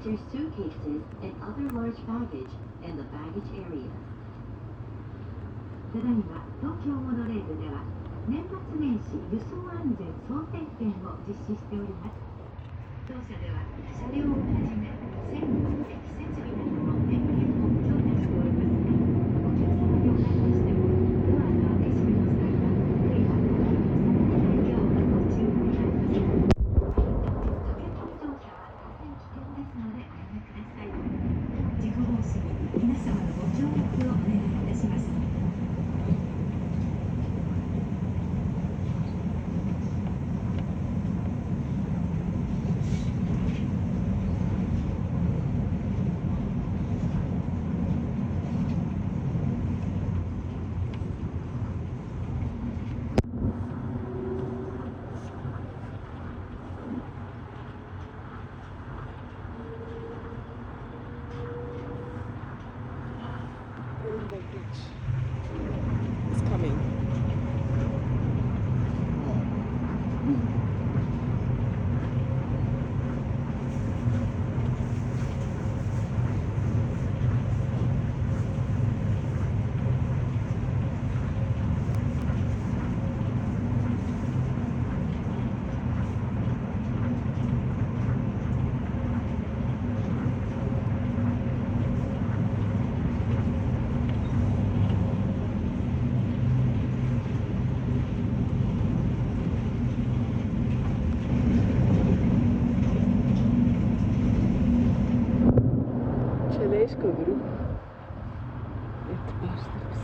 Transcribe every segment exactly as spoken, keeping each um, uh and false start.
Their suitcases and other large baggage in the baggage area. ただいま東京モノレールでは、年末年始輸送安全総点検を実施しております。当社では車両をはじめ線路、設備などの点検を強化しておりますが、お客様におかれましても、ドアの開け閉めの際は、手やお財布を触らないようご注意願います。 It's coming. Чилээшка көрүп, эртип баар силер бис.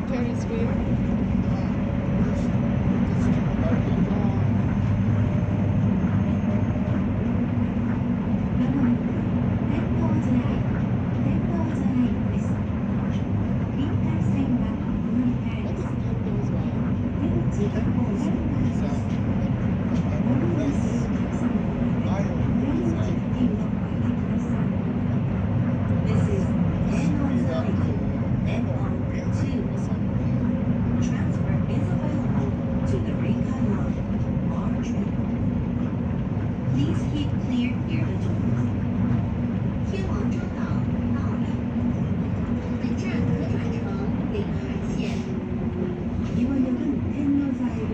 Ferris wheel. This is N O nine, N O two. Transfer is available to the Reka Line or train. Please keep clear near the doors. 天王洲道到了，本站可转乘北海线。이번역은 рет로사이드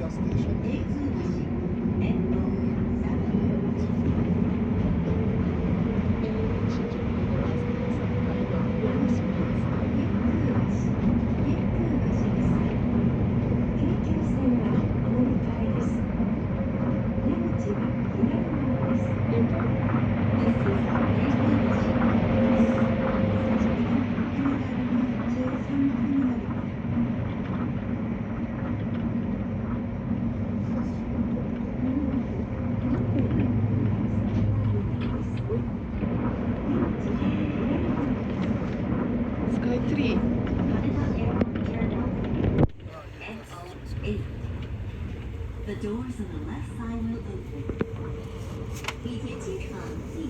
Gas Station. Sky three. The doors on the left side will open. 地铁进场，请